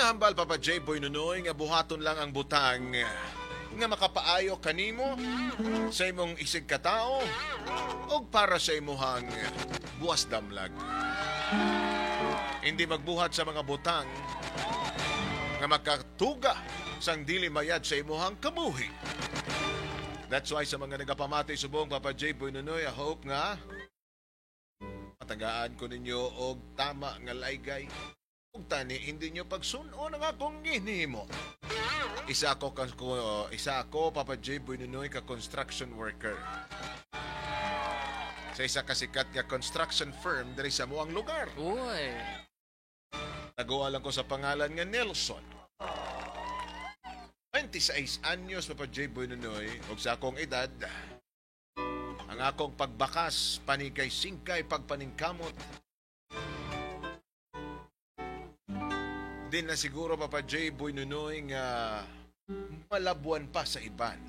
Ginahambal, Papa J. Boy Nunoy, nga buhaton lang ang butang nga makapaayo kanimo sa imong isig katao o para sa imuhang buwas damlag. Hindi magbuhat sa mga butang nga makatuga sang dili mayad sa imuhang kabuhi. That's why sa mga nagapamati subong, Papa J. Boy Nunoy, I hope nga matagaan ko ninyo og tama nga laygay. Ug tani hindi nyo pagsunon ang akong ginhimo. Isa ako, Papa J. Boy Nunoy, ka construction worker. Sa isa ka sikat nga construction firm diri sa muang lugar. Uy. Taguan lang ko sa pangalan nga Nelson. 26 anyos, Papa J. Boy Nunoy, ug sa akong edad, ang akong pagbakas, panikay singkay, pagpaningkamot, din na siguro, Papa J. Boy Nunoy, nga malabuan pa sa iban.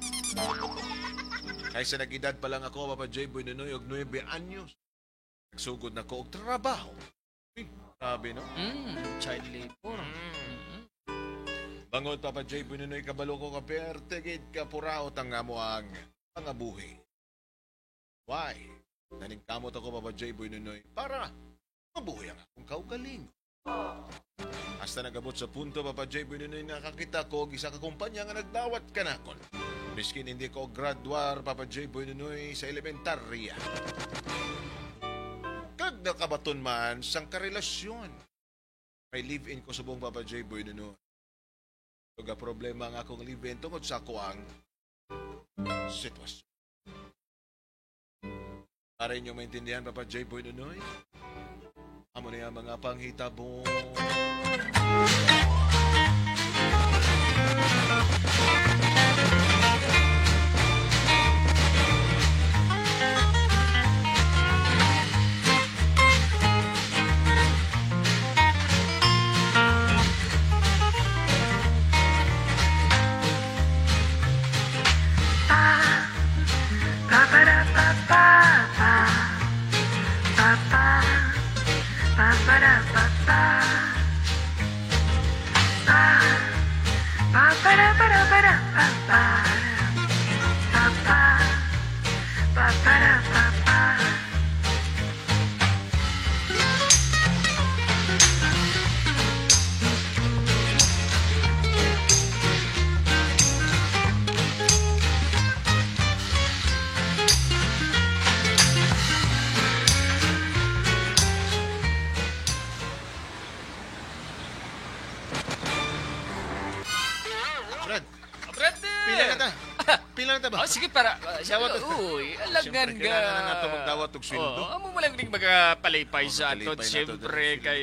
Kaysa nag-edad pa lang ako, Papa J. Boy Nunoy, og 9 anyos, nagsugod na ko og trabaho. Uy, grabe, no? Child labor. Bangod, Papa J. Boy Nunoy, kabalo ko ka pertegid ka puraot ang amo ang pangabuhi. Why? Naningkamot ako, Papa J. Boy Nunoy, para mabuhi ang akong kaugaling. Hasta nagabot sa punto, Papa J. Boy Nunoy, nakakita ko og isa ka kumpanya nga nagdawat kanakon. Miskin hindi ko graduar, Papa J. Boy Nunoy, sa elementarya. Kag nakabaton man sang karelasyon. May live-in ko subong, Papa J. Boy Nunoy. Kag problema ang akong live-in tungod sa ako ang sitwasyon. Para inyo maintindihan, Papa J. Boy Nunoy, amo niya mga panghitabo. Pa pa da pa pa pa pa pa pa pa da pa pa pa pa pa da pa da pa da pa pa pa pa pa pa da pa pa. Brad, Brother! pila na ta? Pila na ta ba? Oh, sige, para. Dawat. Uy, alangan Siyempre, ga. kailangan na nato magdawat og sweldo. Oo, amo mo lang ding magapalipay Oo, sa aton. makalipay na to, Siyempre, dahil kay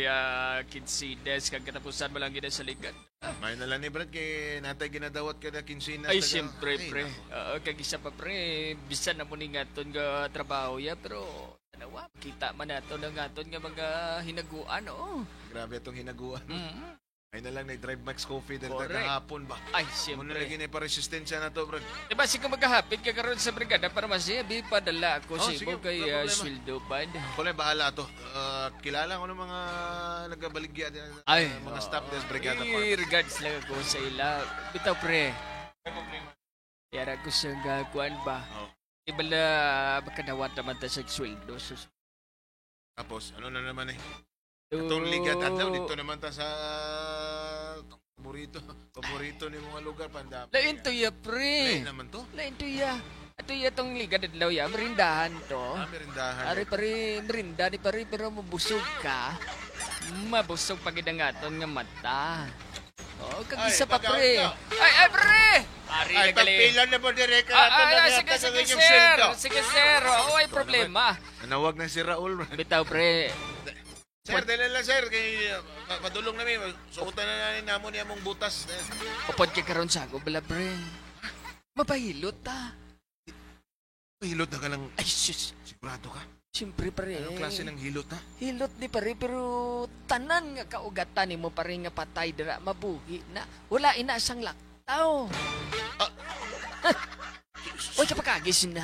Kinsides, kag katapusan mo lang gina sa ligad. May na lang ni Brad, kay natay ginadawat kada kinsinas. Ay, siyempre, Ay, pre. nako. Oo, kag isa pa, pre. Bisan na mo ni ngaton nga trabaho ya, pero tanawa, kita man nato na ngaton nga mga hinaguan, oh. Grabe itong hinaguan. Ay na lang, na-drive Max Coffee dahil Correct. kahapon ba? Ay, Muna siyempre. lagi na iparesistensya na to, Brad. Diba, sige maghahapit ka karon sa brigada para masiya, padala ako Oh, sa sige, imo kay wala problema. sweldo bad. Ako lang, bahala to. Kilala ko ng mga nagabaligya, Ay, mga staff des Brigada Ay, Farm. regards lang ako sa ila. Bitaw, pre. Yara ko siyang gakuan ba? Oh. Ibala, makadawat naman ta sa sweldo. So, Tapos, ano na naman eh? Itong ligat adlaw, dito naman ta sa paborito, paborito ni mga lugar, pandami. Lain to ya, pre. Lain naman to. Lain to ya. Ato ya tong ligad adlaw ya, merindahan to. Ah, merindahan. Ari pare, merinda ni pare, pero mabusog ka. Mabusog pag aton nga mata. Oh, kag Ay, isa pa, pagkaon pre. ka. Ay, ay, pre! Ari Ay, na gali. pagpila na po dire ka. Ah, ay, ay, sige, sige, sir. Sige, sir. Oo, ay problema. Nanawag na si Raul. Bitaw, pre. Sir, dali lang, sir. Kay, padulong namin. Suotan na namin namo niya mong butas. Upod ka karon sa ako, bala, pre. Mapahilot ta. Hilot na ka lang. Ay, sus. Sigurado ka? Siyempre, pre. Anong klase ng hilot na? Hilot ni pare, pero tanan nga kaugatan nimo pare nga patay dira, mabuhi na. Wala ina sang laktaw. Ah. Uy, kapakagis na.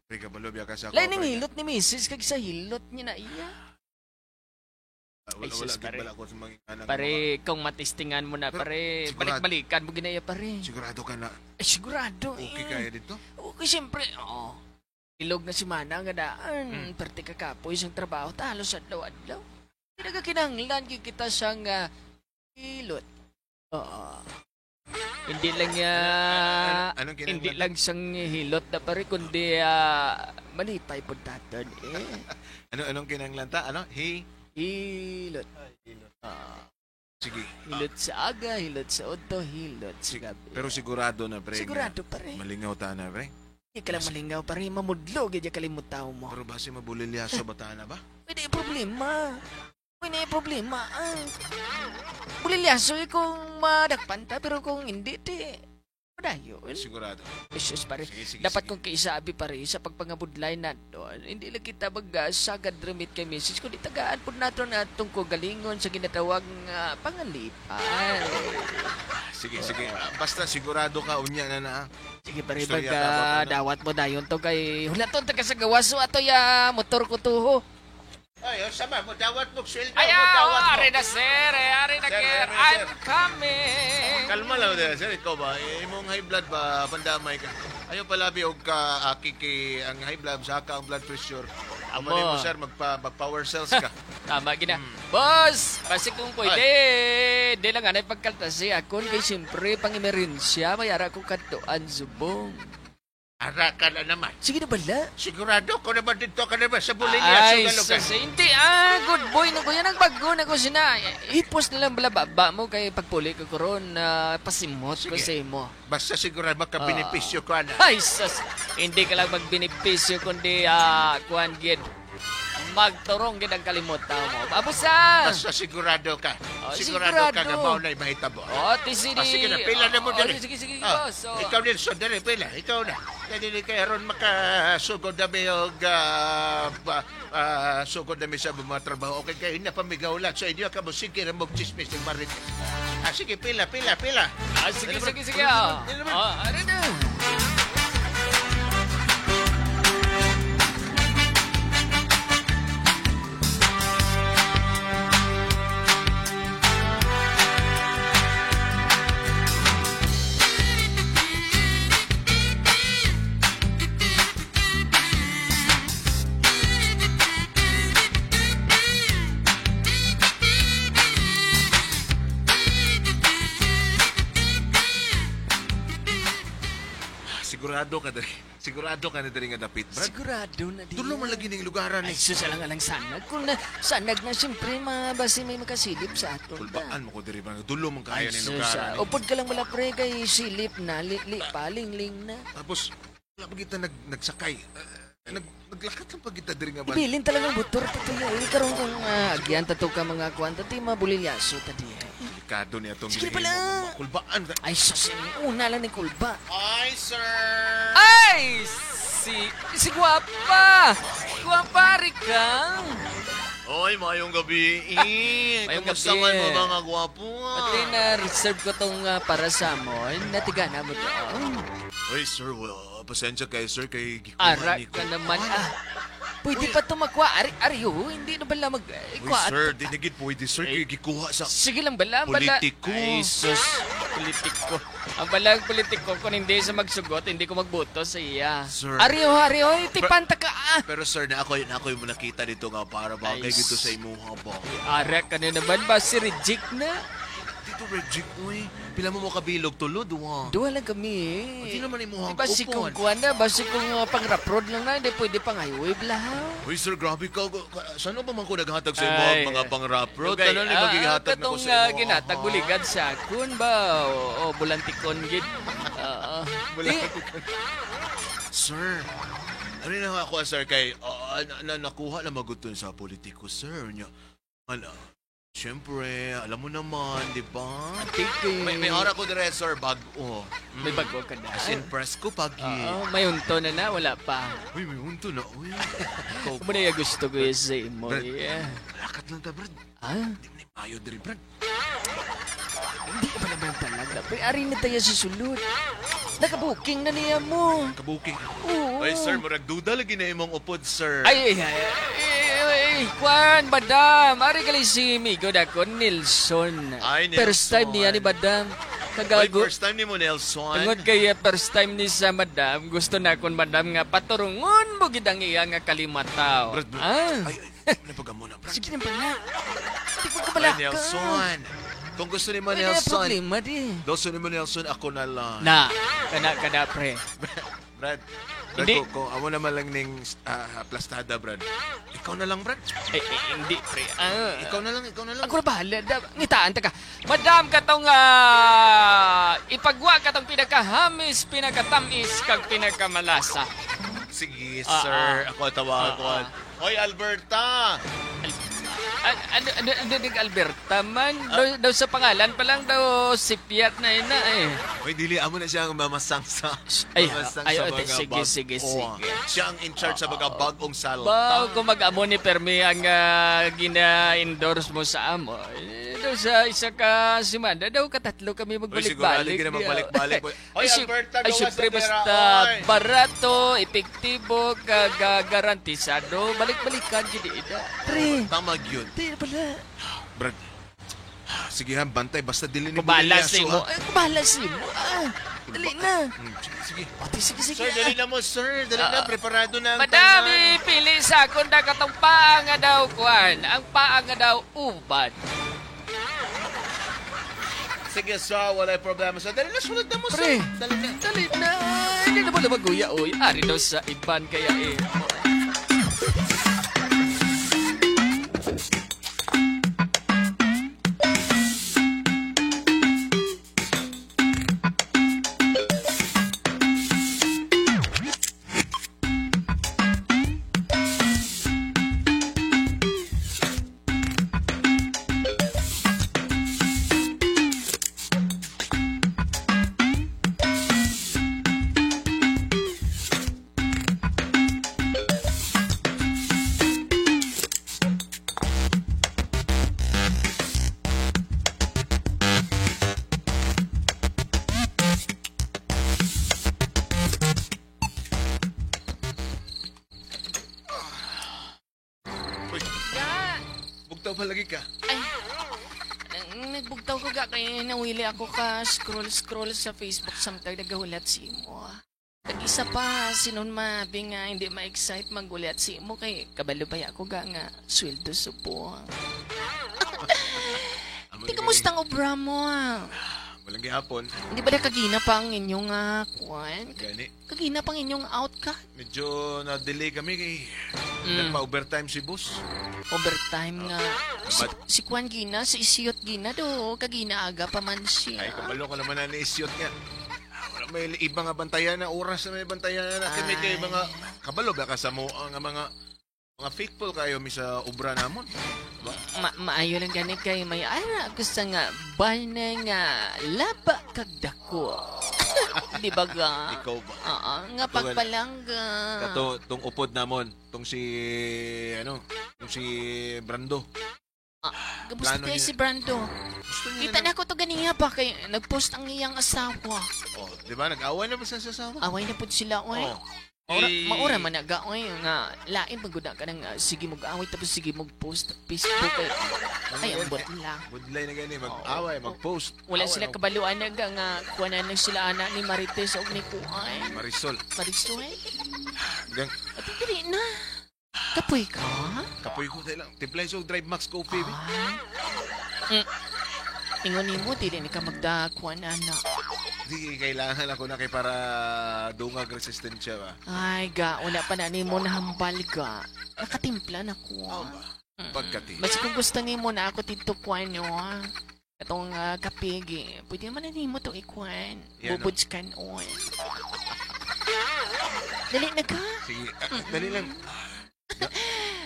Pre, kabalo, biya ka sa Lain ang hilot ni Mrs. kag sa hilot niya na iya. Wala, Ay, wala, sus, gid pare. bala ko sa mga anang Pare, kung matistingan mo na, Pero, pare, sigurado- balik-balikan mo ginaya, pare. Sigurado ka na Eh, sigurado. okay eh. kaya dito? Okay, siyempre. Oo. Ilog na si Mana nga daan. Perte kakapoy sa trabaho. Talo sa adlaw-adlaw. Hindi nagkakinahanglan gyud kita siyang hilot. Oo. Hindi lang niya... Anong kinahanglan? Hindi lang siyang hilot na pare, kundi malipay po taton eh. Ano anong kinahanglan ta? Ano? He? Hilot. Sige. Hilot sa aga, hilot sa udto, hilot sa gabi. Pero sigurado na pre. nga Sigurado pare. Malingaw ta na pre. Hindi ka lang malingaw pare, mamudlo, gid kalimutaw mo. Pero base mabulilyaso ba ta na ba? Pwede problema. Pwede problema. Ah. Bulilyaso eh kung madakpan ta, pero kung hindi, di, madayon. Sigurado. Jesus, pare. Sige, sige, Dapat sige. kung kaisabi pare sa pagpangabudlay na doon, hindi lang kita mag-sagad remit kay misis, kundi tagaan po nato na atong kagalingon sa ginatawag nga pangalipan. Sige, sige. Basta sigurado ka unya na na. Sige pare, Istorya pag ta ba, ano? dawat mo dayon to kay hulaton ta ka sa gawas so ato ya motor ko tuho. Ay, oh, sama mo, dawat mo, sweldo Ay, mo, dawat mo. ari na sir, eh, ari na Sir, sir, ari na, I'm sir. coming. Kalma lang din, sir. Ikaw ba? Eh, imong high blood ba? Pandamay ka. Ayaw palabi og ka aki kay ang high blood saka ang blood pressure. Amo Amo. mo sir magpa mag-power cells ka. Tama gina. Boss, basi kung pwede, di lang anay pagkaltasi akon kay siyempre pang emerhensya mayara ko kadtuan subong. Ara ka na naman. Sige na bala. Sigurado ko naman dito ka naman sa Bulilia. Ay, Ay, sus, hindi ah, good boy na ko yan. Ang bago na ko sina. Ipos na lang bala baba mo kay pagpuli ko karon na pasimot ko Sige. sa imo. Basta sigurado makabenepisyo ko na. Ay, sus, hindi ka lang magbenepisyo kundi kuan gid. Magturong gid ang kalimutan mo. Abusa! Basta sigurado ka. Oh, Sigurado ka sigurado. nga mao na mahitabo. Oh, ti Ah, sige na, pila na mo Oh, dali. sige, sige, Ah, boss. Oh. Ikaw Nelson, dali, pila. Ikaw na. Kaya dili kay aron makasugod na mi og sugod na mi sa mga trabaho. Okay, kayo na pamigawlat. So inyo ka mo sige na mag-chismis ng marit. Ah, sige, pila, pila, pila. Ah, sige, sige, sige. Ah, ah, ano na? Sigurado ka diri. Sigurado ka na diri nga dapit, Brad. Sigurado na di. Dulo man lagi ning lugaran Ay, eh. sus, alang alang sanag. Kung na, sanag na, siyempre, mabasi may makasilip sa aton. Kulbaan mo ko diri ba? Dulo man Ay, kaayo ning sus, lugaran. eh. upod ka lang wala pre, kay silip na, li, li, paling-ling na. Tapos wala pa kita nagsakay. Naglakat lang pa kita diri nga ba? Ibilin talagang butor, tatuyo. Eh, karoon kong agyan, tato ka mga kuwan, tati mabulilyaso, tadi. Delikado ni atong Sige gihimo. pala. Kulbaan. Ay, sus, eh, una lang ni kulba. Ay, sir. Ay! Si Guapa! Guapa, Rikang! Oy, mayong gabi. Eh, Mayong kumusta gabi. man mo mga gwapo? ah? Pati na-reserve ko tong para sa amon. Natigana mo to. Oy, sir, well, pasensya kay sir kay gikuha Ara ni ko. ka naman. Ah, pwede pa tumakwa. Ari, ari, oh, hindi na bala mag... Eh, Uy, kwa, sir, di na gid pwede, sir, kay gikuha sa Sige lang bala, bala. Politiko. Ay, sus. Politiko. Ang balang politiko, kung hindi sa magsugot, hindi ko magboto sa iya. Sir. Ari, oh, ari, oh, tipanta ka. Ah. Pero sir, na ako yung nakita dito nga para bagay Ay, gito sa imuha ba. Ara ka na naman ba si reject na? Dito reject uy. Pila mo mo kabilog tulod wa. Duha lang kami eh. Di naman imuhang Basi kung kupon. kuwan na, basi kung pang-raprod lang na, hindi pwede pang highway blahaw. Uy sir, grabe ka. Saan ba man ko naghatag sa imo Ay. mga pang-rap road? Lugay, Tanan ni magihatag na ko katong, sa imo. ginatag buligad sa akon ba? O, bulantikon gid. Oo. Bulantikon. Sir, ano na ako sir kay nakuha na maguton sa politiko sir nya. Ala, siyempre, alam mo naman, di ba? Tiki. May ara ko dire sir bag-o. May bago ka na. As in presko pagi. Oo, may unto na na, wala pa. Uy, may unto na. Uy. Ikaw Kung na yung gusto ko yung sa imo. Brad. Yeah. Lakat lang ta, Brad. Ah, Di mo na mayo diri, Brad. hindi ka pa naman talaga. Pre, ari na tayo sa sulod. Nakabuking na niya mo. Kabuking. Oo. Ay, sir, murag duda lagi na imong upod, sir. Ay, ay, ay, ay, ay, Ay, Kwan, Madam. Ari gali si Migo dako, Nelson. Ay, Nelson. First time niya ni Madam. Oy, Kagago. first time ni mo, Nelson. Tungod kay first time ni sa Madam, gusto na akon Madam nga paturungon mo gid ang iya nga kalimataw. Brad, Brad. Ah. Ay, ay, napagamo na, Brad. Sige na pala. Di pa ka pala Oy, Nelson. Kung gusto ni mo, Wala Nelson. problema di. Gusto ni mo, Nelson, ako na lang. Na, kana kana pre. Brad, Brad, Hindi. kung amo naman lang ning plastada, Brad. Ikaw na lang, Brad. Eh, eh, hindi pre. Ah. Ikaw na lang, ikaw na lang. Ako na bahala. Ngitaan ta ka. Madam katong ipagwa katong pinakahamis, pinakatamis, kag pinakamalasa. Sige, Ah, sir. ah. Ako tawag ko. Ah, Hoy, Alberta! Ano ano ano ning Alberta man? Daw, daw sa pangalan pa lang daw si Piat na ina eh. Hoy, dili amo na siya ang mamasangsa. Ay, Mamasangsa ay, mga ay, sige, sige, Oh, sige. siya ang in charge sa mga bagong salta. Baw, kung mag-amo ni Permi ang gina-endorse mo sa amo, eh, daw sa isa ka simana, daw katatlo kami Uy, sigurado magbalik-balik. ka na magbalik-balik. Oy, Ay, Alberta, ay, gawas syempre, na pera, basta oy. barato, epektibo, kagarantisado, balik-balikan, gid ida. Pre, Tama yun. di pala. Brad, sige ha, bantay. Basta dili ni Kubalas Bulilyaso, mo. ha. Ay, kubalas mo. Ah, dali na. Sige, sige. Pati, sige, sige. Sir, dali na mo, sir. Dali na, preparado na ang Madami pili sa akon na katong paa nga daw kuan. Ang paa nga daw ubad. Sige, sir, wala problema. Sir, dali na, sunod na mo, sir. Pre. Dali na. Dali na. Hindi na pala maguya oy. Ari daw sa iban kaya eh. Uy, bugtaw palagi ka. Ay, nagbugtaw ko ga kay nawili ako ka scroll scroll sa Facebook samtang nagahulat si imo. Kag isa pa sinon mabi nga hindi ma-excite magulat si imo kay kabalo pa ako ga nga sweldo supo. Amo Di ni kamusta ang obra mo ah? Walang gihapon. Hindi ba na kagina pa ang inyong kuwan? Gani. Kagina pang inyong out ka? Medyo na-delay kami kay nagpa-overtime si boss. Overtime nga. Si Kwan Gina, si Isiyot Gina do, kagina aga pa man siya. Ay, kabalo ko naman na ni-isyot nga. Wala may iba nga bantayan na oras na may bantayan na kami kay mga kabalo ba ka sa mo ang mga faithful kayo mi sa obra namon. Ba? Maayo lang gani kay may ara gusto nga bana nga laba kag dako. Di ba ga? Ikaw ba? Oo, nga pagpalangga. Kato tong upod namon, tong si ano, tong si Brando. Kamusta plano kayo niya. si Brando? Gusto niya Kita na ko to ganiya pa kay nagpost ang iyang asawa. Oh, di ba nag-away na ba sa asawa? Away na pud sila oy. Oh. Maura, Eh, maura man na ga oy nga lain pagud ka nang sige mag-away tapos sige mag-post Facebook kay ay ambot lang. Budlay na gani mag-away, mag-post. Wala Away, sila kabaluan na ga nga kuwanan lang sila ana ni Marites og ni Kuan. Marisol. Marisol. Gang At dili na. Kapoy ka? kapoy ko tayo lang. Timplay so Drive Max Coffee. Bi. Ay. Ingon nimo dili ni ka magdakuan ana. Di kailangan ako na kay para dungag resistensya ba. Ay ga, wala pa na nimo nahambal ga. Nakatimpla na ko. Oh, ba? Pagkati. Mas kung gusto nimo na ako dito kuan no. Katong kape gi, pwede man na nimo to ikuan. Yan, no? Bubuds kan on. Dali na ka. Sige, dali lang.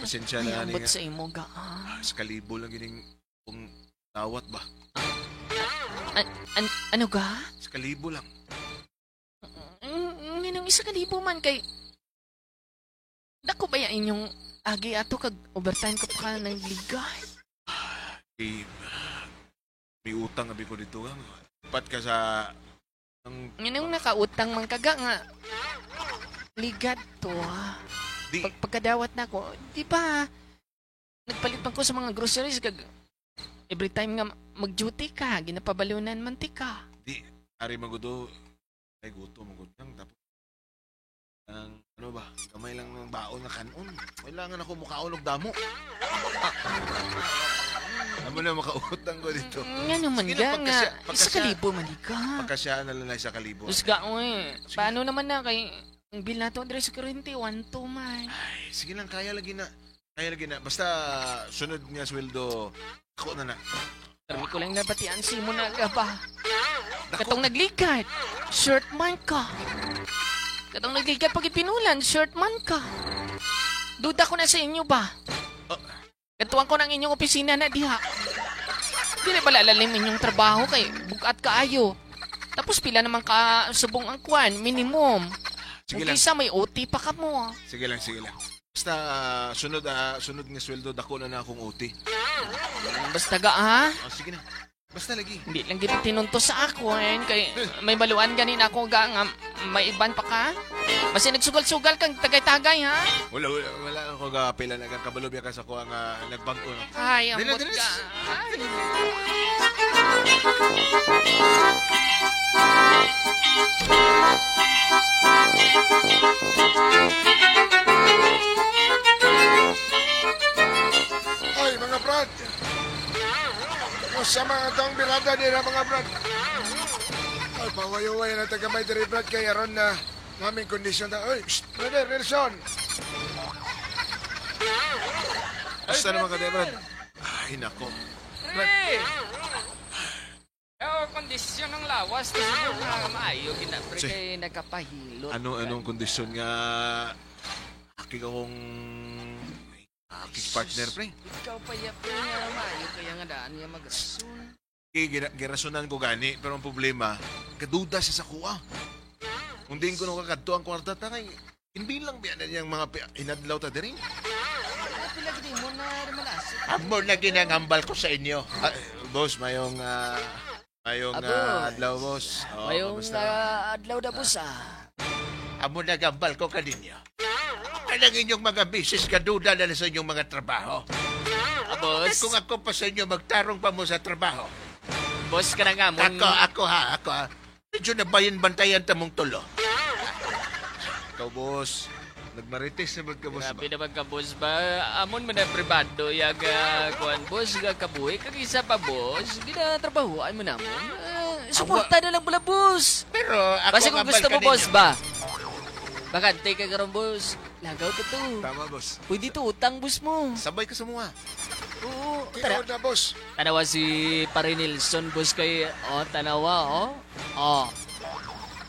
Pasensya Ay, na ani ambot nga. sa imo ga. ah. Sa kalibo lang gining kung tawat ba. Ano ga? Sa kalibo lang. Nganong 1,000 man kay Dako ba ya inyong agi ato kag overtime ka pa ka ng ligay? Eh, may utang abi ko dito gang. Pat ka sa ang Nganong nakautang man kaga nga ligad to ah. di Pag pagkadawat na ko, di ba? Nagpalit man ko sa mga groceries kag every time nga mag-duty ka, ginapabalunan man ti ka. Di, ari magudo. Ay, gutom, magud lang. Tapos, ang, ano ba, kamay lang ng baon na kanon. Kailangan ako mukaon og damo. Amo na makautang ko dito. Nga naman Sige ga lang, nga. Isa ka libo man di ka. Pagkasya na lang na 1,000. Usga ko eh. Paano naman na kay ang bill nato Andre sa kuryente, 1-2 man. Ay, sige lang, kaya lagi na. Kaya lagi na. Basta sunod nga sweldo, ako na na. Permi ko lang nabatian si mo na ka ba. Dako. Katong nagligad, shirt man ka. Katong nagligad pag ipinulan, shirt man ka. Duda ko na sa inyo ba? Oh. Katuan ko ng inyong opisina na diha. Dili ba lalalim inyong trabaho kay bugat kaayo. Tapos pila naman ka subong ang kwan, minimum. Sige Kung lang. kaysa may OT pa ka mo. Sige lang, sige lang. Basta sunod sunod nga sweldo dako na na akong OT. Basta ga ha? Oh, sige na. Basta lagi. Hindi lang gid tinunto sa ako eh. Kay may baluan ganin ako ga nga may iban pa ka. Basta nagsugal-sugal kang tagay-tagay ha. Wala wala wala ako ga pila na kabalo biya ka sa kuha nga nagbag-o. Ay, Dili, ambot dili. ka. Ay. Ay, mga brad! Sa mga tong birada nila mga brad. Ay, pawayaway na tagamay diri brad kay aron na naming kondisyon ta. Ay, shh, brother Nelson. Basta naman ka, Brad. Ay, nako. Pre! Oh, kondisyon ng lawas kasi nga maayo gina pre kay nagkapahilot. Ano anong kondisyon nga akig akong akig partner pre. Ikaw pa ya pre nga maayo kaya nga daan niya magrason. Kay girasunan ko gani pero ang problema kaduda siya sa kuha. Kung din ko nung kakadto ang kwarta ta kay inbilang biya na niyang mga inadlaw ta diri. Pila gid mo na malasot. Amo lagi nang hambal ko sa inyo. Ah, boss, mayong mayong adlaw boss. Oh, Mayong kamusta? adlaw da boss ah. Amo nagambal ko kaninyo. Kanang inyong mga bisis kaduda na sa inyong mga trabaho. Ah, boss. Kung ako pa sa inyo, magtarong pa mo sa trabaho. Boss ka na nga mo. Ako, ako ha, ako ha. Medyo nabayan bantayan tamong tulo. Ikaw boss, nagmarites na ba ka boss ba? Grabe naman ka, boss ba? Amon man na privado, yag kuan, boss, ga kabuhi. Kag isa pa, boss, ginatrabahoan mo namon. Suporta na lang pala, boss. Pero ako Basta kung ang gusto mo, hambal boss kaninyo. ba? Bakante ka karon, boss. Lagaw ka to. Tama boss. Pwede to, utang, boss mo. Sabay ka sa mga. Oo, tara. Tinuod na, boss. Tanawa si Pare Nelson, boss, kay, oh, tanawa, oh. Oh.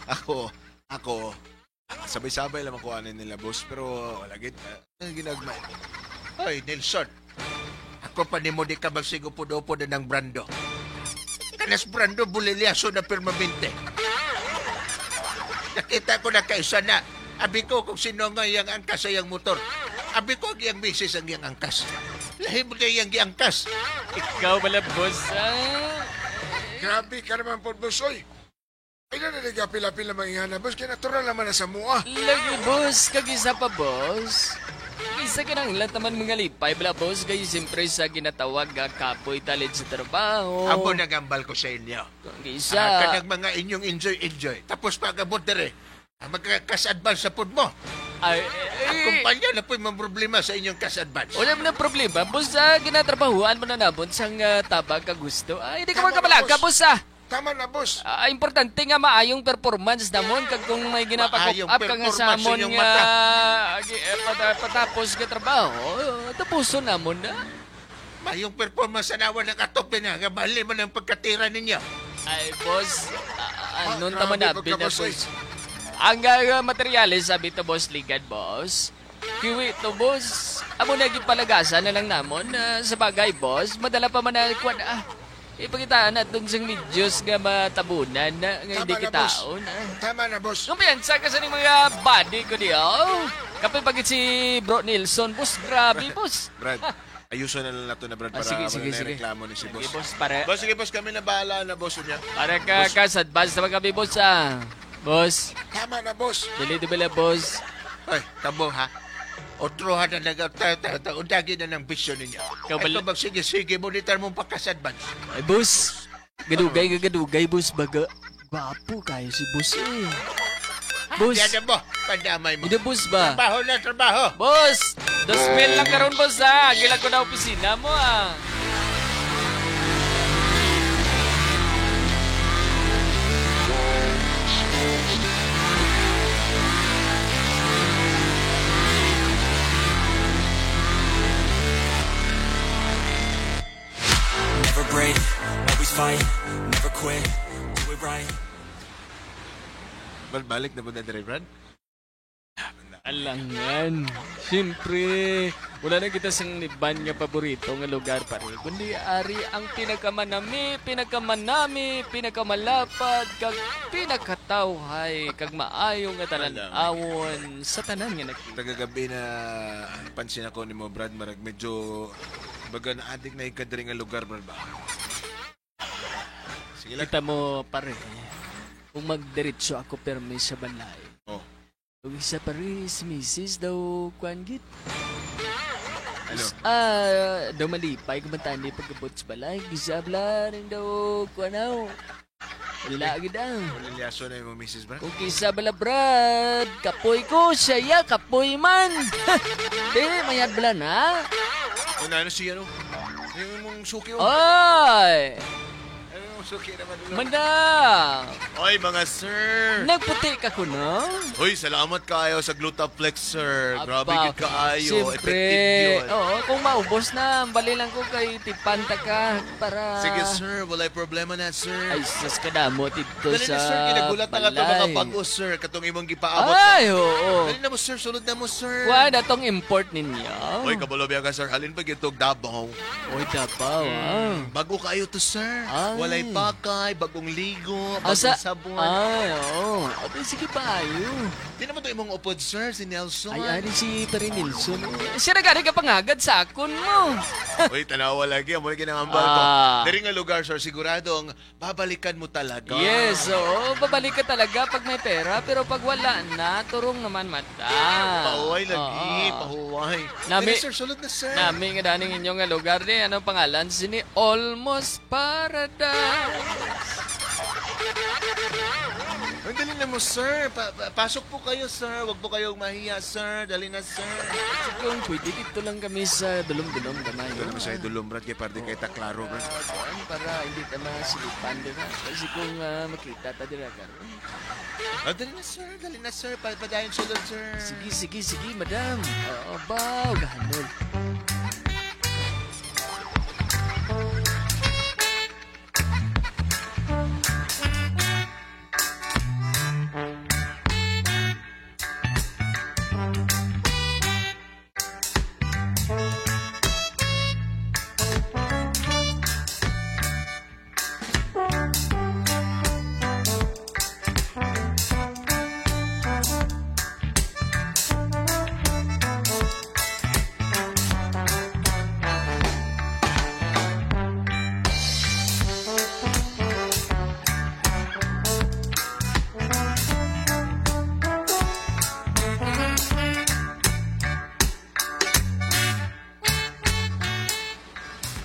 Ako, ako, sabay-sabay lang ako anin nila boss pero wala gid ginagmay. Hoy, Nelson. Ako pa ni mo di ka magsigupod-upod na ng brando. Kanas brando, bulilyaso na permanente. Nakita ko na kaisa na. Abi ko kung sino nga iyang angkas sa iyang motor. Abi ko ang iyang misis ang iyang angkas. Lahi mo na iyang giangkas. Ikaw pala, boss, ah. Grabe ka naman po, boss. Oy. Ay, na nagapila-pila mga boss. Kaya natural naman na sa mua. Lagi, boss. Kag-isa pa, boss. Isa ka nang lahat naman mga lipay, bala, boss. Kayo siyempre sa ginatawag nga kapoy talid sa trabaho. Amo nagambal ko sa inyo. Kag-isa. Ah, kanang mga inyong enjoy-enjoy. Tapos pag-abot dire, magka-cash advance sa pud mo. Ay, Ang ay, kumpanya na po'y mga problema sa inyong cash advance. wala mo na problema. Boss, ginatrabahuan mo na nabon sang tabag ka gusto. Ay, hindi ka Tama na, magkabalaga, boss. boss, ah. Tama na, boss. Ah, importante nga maayong performance namon kag kung may ginapakop Maayong up ka nga sa performance amon inyong nga mata. patapos ka trabaho, tapuson namon na. Mayong performance sa nawa ng atop na nga bali man ang pagkatira ninyo. Ay, boss, anon Ah, tama na, grabe, bina, pagka-boss, boss. Ang materyales, sabi to, boss, ligad, boss. Kiwi to, boss. Amo na gipalagasan na lang namon. Sa bagay, boss, madala pa man na, kwan, ipakitaan na dun sa videos nga matabunan na nga hindi Tama na, boss. kitaon. Ah. Tama na, boss. Kumpiyansa ka sa ning mga body ko diyo. Kapag pagit si Bro Nelson, boss, grabe, boss. Brad, ayuson na lang nato na Brad Ah, para sige, wala sige, na sige. reklamo ni si boss. Sige, boss, para, Boss, sige boss, kami na bahala na boss niya. para ka, kas, advance naman kami, boss, ah. Boss, Tama na, boss. dili di bala, boss. Hoy, kamo ha. Otrohan na lang, undagi na ng bisyo ninyo. Ito magsige-sige mo, nitar mong pagkas-advance. Ay, boss. Gadugay, gadugay, boss. Baga, gwapo kayo si boss eh. Boss. Yan mo, pandamay mo. Hindi, boss ba? Trabaho na, trabaho. Boss! 2,000 lang karon, boss ha. Gilag ko na opisina mo ah. Never break, always fight, never quit, do it right. Balik na ba na dire, Brad? Alangan. Siyempre, wala na kita sang liban nga paborito nga lugar pare. Kundi ari ang pinakamanami, pinakamanami, pinakamalapad, kag pinakatawhay, kag maayo nga talan-awon sa tanan nga nakita. Tagagabi na pansin ako ni mo, Brad, marag medyo baga na-addict na ikadiri nga lugar, Brad ba? Sige lang. Kita mo pare, kung magdiretso ako permi sa balay. Oh. Kung isa pare, si Mrs. daw kuan git. Ano? Daw malipay kumantani pagkabot sa balay. Gisabla rin daw kuanaw. Wala gid ah. Walilyaso na yung Mrs. Brad. Kung kisa bala Brad, kapoy ko siya, kapoy man. Di, mayad bala na. O na, ano siya, no? Yung mong suki, oh. Oy! Ano yung suki naman? Manda! Oy, mga sir! Nagputi ka ko, no? Hoy, salamat kaayo sa Glutaflex, sir. Grabe Aba, gid kaayo. Siyempre. Effective yun. Oo, kung maubos na, bali lang ko kay tipanta ka para... Sige, sir. Walay problema na, sir. Ay, sus ka damo dito Dali sa na, sir. Kinagulat na ka itong mga balay. bago, sir. Katong imong gipaabot. Ay, oo. Dali na mo, sir. Sulod na mo, sir. Kuha na tong import ninyo. Hoy, kabalo biya ka, sir. Halin pa gitog Davao. Oy, Davao, ah. Bago kayo to, sir. Ay. Walay pakay, bagong ligo, bagong Asa? sabon. Ay, oo. Abay, sige pa, ayo. Di naman to imong upod, sir, si Nelson. Ay, ari si Pare Nelson. Siya na gani ka pangagad sa akon mo. Uy, tanawa lagi. Amo lagi nang ambal ko. Ah. Diri nga lugar, sir, siguradong babalikan mo talaga. Yes, oo. Babalik ka talaga pag may pera, pero pag wala na, turong naman mata. Pahuway lagi, Oo. pahuway. Nami- Dili, sir, sulod na, sir. Nami nga daning inyong nga lugar ni anong pangalan sini Almost Paradise. Ay, dali na mo, sir. Pasok po kayo, sir. Huwag po kayong mahiya, sir. Dali na, sir. So, kung pwede dito lang kami sa dulom-dulom gamay. Ito naman sa dulom, Brad. Kaya parang kay ta klaro, Brad. Kuan, para hindi ta masilipan dira. Kasi kung makita ta dira karon. Ah, dali na, sir. Dali na, sir. Padayon sulod, sir. Sige, sige, sige, madam. Oo, baw, gahanol.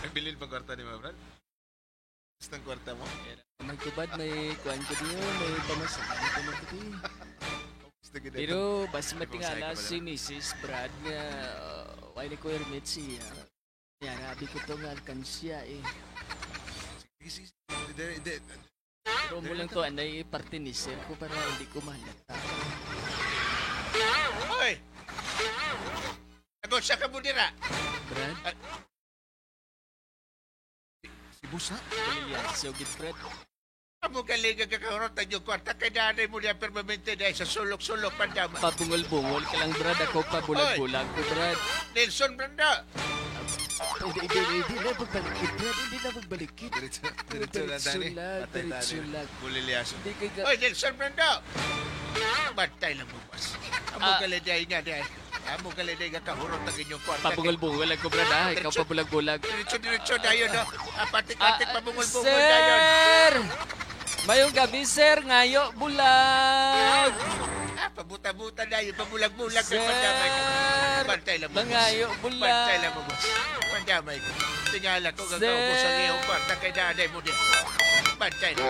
Nagbilin pa kwarta ni mo, Brad? Gusto ng kwarta mo? Magtubad, may kuan ko diyo, may pamasahe ko na ko. Gusto gid Pero basta May pamasahe matingala ka pala. si Mrs. Brad nga why requirement siya. Yarabi ko to nga alkansya eh. Sige, sige. Dili, dili. Pero mo lang to anay parte ni sir ko para hindi ko mahalata. Hoy! Nagusya ka mo dira. Brad, Si Boss na. Piliyaso gid Brad. Amo galing ka kahurot ang iyong kwarta kay nanay mo niya permanente dahil sa sulok-sulok pandama. Pabungol-bungol ka lang Brad, ako pabulag-bulag ko Brad. Nelson Brando! Hindi, hindi, hindi na pagbalikid Brad, hindi na pagbalikid. Diretso, diretso lang, Diretso Dani. lang, Patay, diretso Dani. lang. Bulilyaso. Hindi kay Oy, Nelson Brando! Bantay lang mo, boss. Amo Ah. galing dahil nga dahil. Amo galing dahil nga kahurot ang inyong kwarta. Pabungol-bungol ako Brad ah, ikaw pabulag-bulag. Diretso-diretso dayon, no? Apatik-atik pabungol-bungol dayon. Sir! Mayong gabi, sir. Ngayo, bulag! Ah, pabungol. Pabuta-buta na yun, pabulag-bulag Sir! na pandamay ko. Bantay lang mo, boss. Mangayo, bulag. Bantay lang mo, boss. Pandamay ko. Tingala ko, gagawin ko sa Sir! iyong kwarta kay nanay mo din. Bantay lang.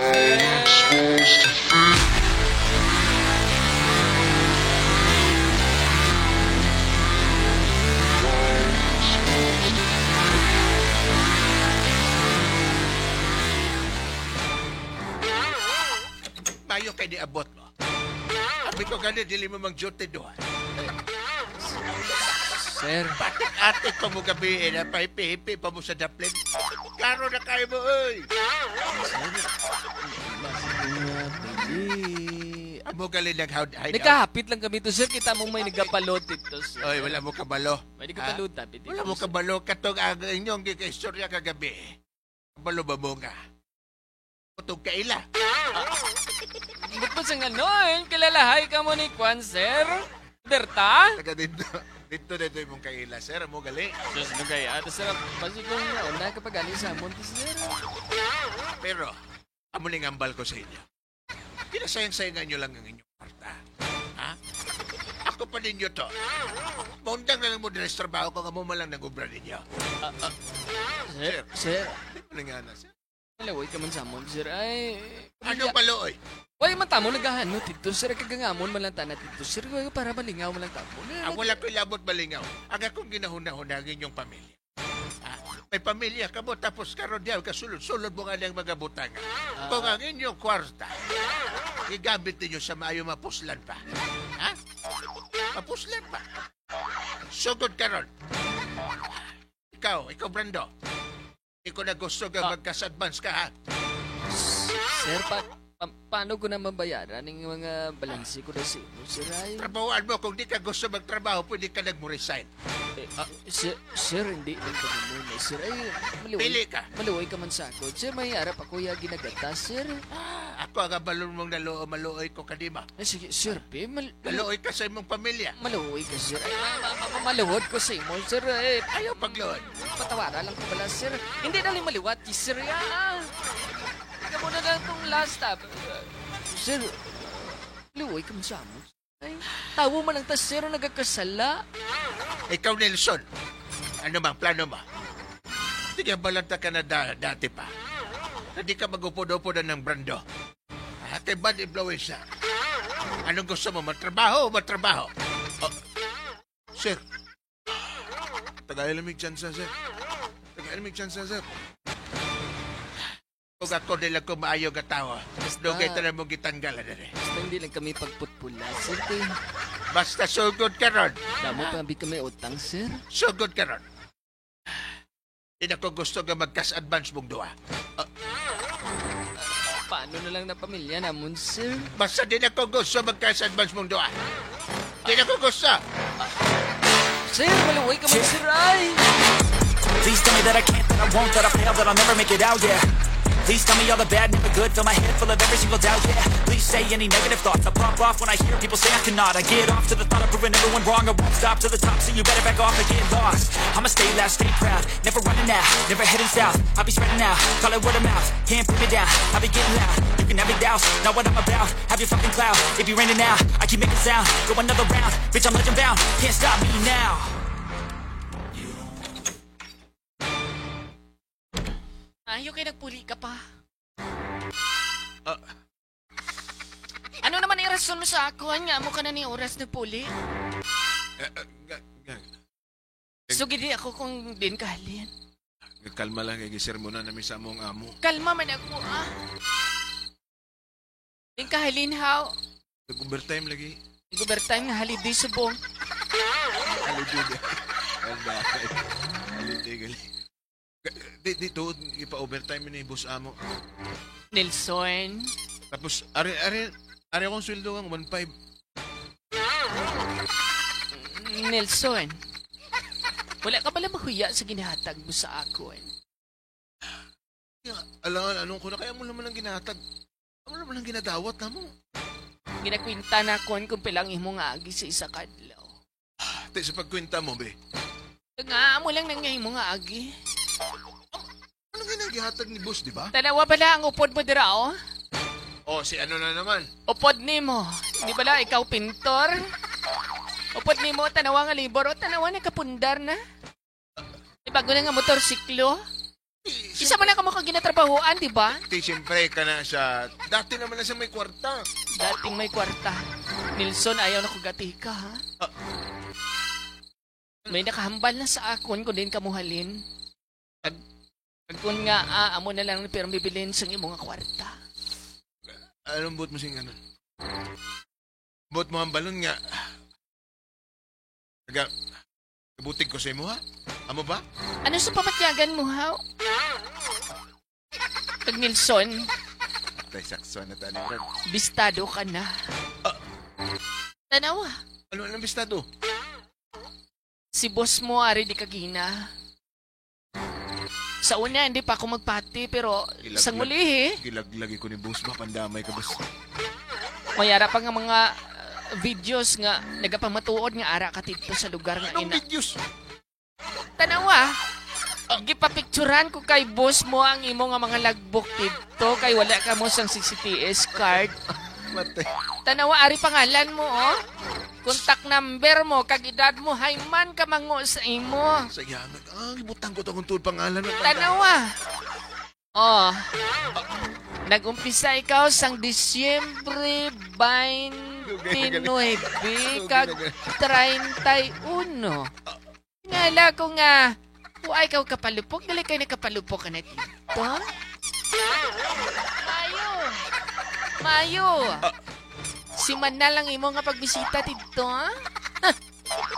Mayo kay niabot mo. Abi ko gani, dili mo mang duty doon. Sir, Patik-atik pa mo gabi, eh, napahipi-hipi pa mo sa daplin. Klaro na kayo mo, oy! pwede. Amo gali nag-hide out. Nagkahapit lang kami to, sir. Kita mo may nagapalot dito, sir. Oy, wala mo kabalo. May nagapalot dito. Wala mo kabalo katong ang inyong gikaistorya kagabi. Kabalo ba mo nga? Katong kaila. Ba't ba sa ganon? Kilalahay ka mo ni Kwan, sir? Berta? Taga dito. Dito dito imong kaila, sir. Amo gali. Diyos mo kaya. Ate, sir, basi kung nauna kapag galing sa amon, sir. Pero, amo ning ambal ko sa inyo. Kinasayang-sayangan nyo lang ang inyong kwarta. Ha? Ako pa ninyo to. Maundang na lang mo din sa trabaho kung amo man lang nag-ubra ninyo. Sir, sir. Di mo nga na, sir. Malaway ka man sa amon, sir. Ay, Ano palooy? Why man tamo nagahano dito, sir? Kagangamon man lang tana dito, sir. Para malingaw man lang tamo. Ang wala ko'y labot malingaw. Ang akong ginahuna-huna ang inyong pamilya. Ah, may pamilya ka mo, tapos karon diyaw kasulod-sulod mo nga ng mga butang. Kung ang inyong kwarta, igamit ninyo sa maayo mapuslan pa. Ha? Mapuslan pa. Sugod karon. Ikaw, Brando. Ikaw na gusto ka magkas-advance ka, ha? Sir, paano ko na mabayaran yung mga balanse ko na sa imo, sir? Ay, Trabahoan mo. Kung di ka gusto magtrabaho, pwede ka nag-resign. eh, sir, sir, hindi lang kami muna, sir. Ay, maluway. Pili ka. Maluway ka man sa ako. Sir, may harap ako ya ginagata, sir. Ah, ako ang balon mong naloo, maluoy ko kanima. Ay, sige, sir, be, Naluoy ka sa imong pamilya. maluoy ka, sir. Ay, maluhod ko sa imo, sir. Eh, Ayaw pagluod. Patawara lang ko pala, sir. Hindi na lang maliwat, sir. Ah. Ikaw muna lang itong last stop. Sir, luway ka man sa amo. Ay, tawo man lang ta, sir, nagkakasala. Ikaw, Nelson, ano bang plano mo? Sige, balanta ka na dati pa. Hindi ka mag-upo-upo na ng brando. Ate, bad influence. Anong gusto mo? Matrabaho o matrabaho? Oh. Sir. Tagay lamig chance, sir. Tagay lamig chance, sir. Kung ako nila ko maayo nga tao, dugay tanan mo gitanggal na rin. Basta hindi lang kami pagputpula, sir. Kay Basta sugod ka ron. Damo pa kami utang, sir. Sugod ka ron. Hindi ako gusto nga mag-cash advance mong duha. Paano na lang na pamilya namon, sir? Basta din ako gusto mag-cash advance mong duha. Di ako gusto. Sir, maluway ka man, sir, ay! Please tell me that I can't, that I won't, that I fail, that I'll never make it out, yeah. Please tell me all the bad, never good, fill my head full of every single doubt, yeah. Please say any negative thoughts, I pop off when I hear people say I cannot. I get off to the thought of proving everyone wrong, I won't stop to the top, so you better back off and get lost. I'ma stay loud, stay proud, never running out, never heading south. I'll be spreading out, call it word of mouth, can't put me down, I'll be getting loud. You can have it douse, not what I'm about, have your fucking cloud. It be raining now, I keep making sound, go another round, bitch I'm legend bound, can't stop me now. Ayaw kay nagpuli ka pa. Ano naman ang rason mo sa ako? Nga mo ka na ni oras na puli. So, gidi ako kung din kahalin. Kalma lang kay gisermonan namin sa among amo. Kalma man ako, ah. Din kahalin, how? Nag-overtime lagi. Nag-overtime nga holiday subong. Holiday. Holiday gali. Di dito ipa-overtime ni boss amo. Nelson. Tapos ari akong sweldo ang 1.5. Nelson. Wala ka pala mahuya sa ginahatag mo sa akon. Alangan, anong ko na kaya mo naman ang ginahatag. Amo naman ang ginadawat na mo. Ginakwinta na akon kung pilang imong agi sa isa kadlaw. Te, sa pagkwinta mo, be. Nga, amo lang nang imong agi. Anong ginagihatag ni boss, di ba? Tanawa pala ang upod mo dira, oh. Oh, si ano na naman? Upod ni mo. Di bala ikaw pintor? Upod nimo tanawa nga libor o tanawa nakapundar na. May bago na nga motorsiklo. Isa man na kamo kang ginatrabahoan, di ba? Ti, siyempre ka na siya. Dati naman na siya may kwarta. Dating may kwarta. Nilson, ayaw na kugati ka, ha? May nakahambal na sa akon kung din kamuhalin. Kag kung nga, amo na lang pero bibilin sa imong nga kwarta. Anong buot mo sing ganun? Buot mo ang balon nga. Kaga, kabutig ko sa imo, ha? Amo ba? Ano sa pamatyagan mo, ha? Kag Nilson, Tay, sakso na tani, Brad. bistado ka na. Tanawa, Ano anong bistado? si boss mo ari di kagina. Sa una, hindi pa ako magpati, pero sa muli, eh, Gilaglagi ko ni boss ba? Pandamay ka, boss. mayara pa nga mga videos nga nagapamatuod nga ara ka dito sa lugar nga Anong ina. videos? Tanawa, gipapicturan ko kay boss mo ang imo nga mga lagbok dito kay wala ka mo sang CCTS card. Matay. Tanawa, ari pangalan mo, oh. Contact number mo, kag edad mo, hayman ka mango sa imo. Sayangan. Ah, ibutang ko to akong tuod pangalan. Tanawa. Oh. Nagumpisa ikaw sang Disyembre 29 kag 31. Ngala ko nga, huwag ikaw kapalupok, dali kayo nakapalupok ka na dito. Mayo. Mayo. Si Manal ang imo nga pagbisita dito, ha?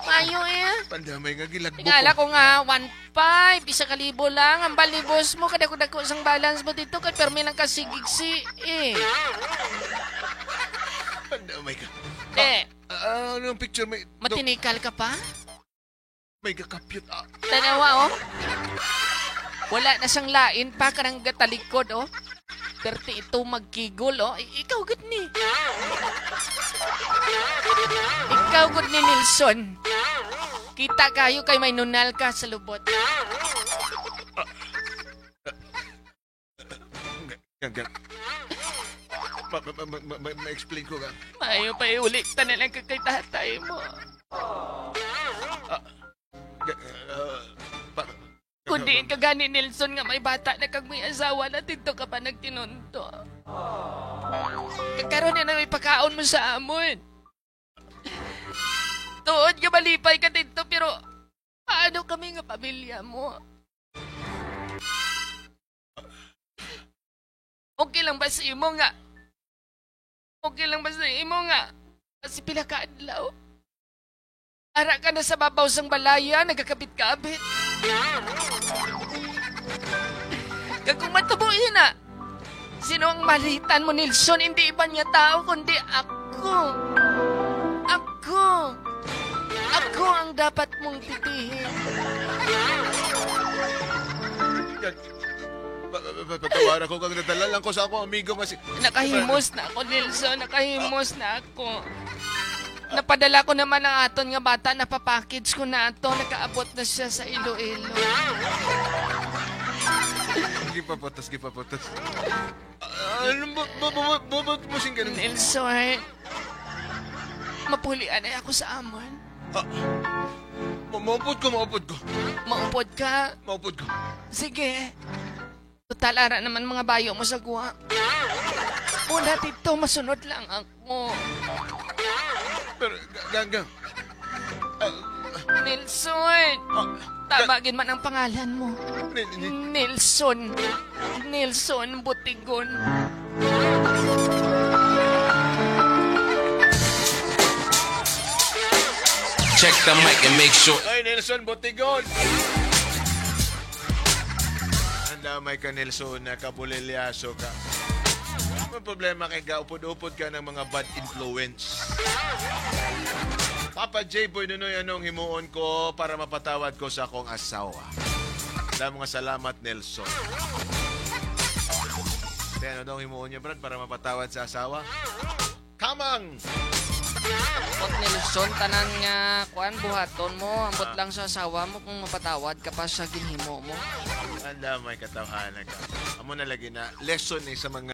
Mayo eh. Pandamay nga gilagbok. Tingala ko nga, 1.5, 1,000 lang. Ang balibos mo, kadako-dako sang balance mo dito, kay permi lang kasigigsi eh. Pandamay ka. Eh, Ano ang picture? May, matinikal ka pa? May kakapyot. Ah, Tanawa, oh. Wala na siyang lain pa, karang gatalikod, oh. Perti ito magkigol, oh. Ikaw, gud ni. Ikaw, gud ni Nilson. Kita kayo kay may nunal ka sa lubot. Gang, Ma-explain ko ka. Mayo pa iulit ta na lang ka kay tatay mo. Kundi ka gani Nelson nga may bata na kag may asawa na dito ka pa nagtinunto. Kagkaroon na may pakaon mo sa amon. Tuod nga malipay ka dito pero paano kami nga pamilya mo? Okay lang ba sa imo nga? Okay lang ba sa imo nga? Kasi pila ka adlaw. Ara ka na sa babaw sang balaya, nagkakabit-kabit. Kag kung matubuhin na, sino ang malitan mo, Nilson? Hindi iba niya tao, kundi ako. Ako. Ako ang dapat mong titihin. Patawaran ko kag nadala lang ko sa akong amigo nga si... Nakahimos na ako, Nilson. Nakahimos na ako. Napadala ko naman ang aton nga bata, napapackage ko na ato, nakaabot na siya sa Iloilo. Gipapatas, gipapatas. Ano ba mo sing ganun? Nelson, mapulian ay ako sa amon. Maupod ko, maupod ko. Maupod ka. Maupod ko. Sige. Total, ara naman mga bayo mo sa guwa. Una, tito, masunod lang ako. Pero, ganggang. Nelson! Tawagin man ang pangalan mo. Nelson. Nelson Butigon. Check the mic and make sure. Ay, Nelson Butigon! Ang damay ka, Nelson, na kabulilyaso ka. May problema kay gaupod-upod ka ng mga bad influence. Papa J. Boy Nunoy, anong himuon ko para mapatawad ko sa akong asawa? Dami mga salamat, Nelson. Kaya ano daw ang himuon niya, Brad, para mapatawad sa asawa? Kamang! Ambot Nelson, tanan nga kuan buhaton mo, ambot lang sa asawa mo kung mapatawad ka pa sa ginhimo mo. Ang damay katawhanan ka. Amo na lagi na lesson eh sa mga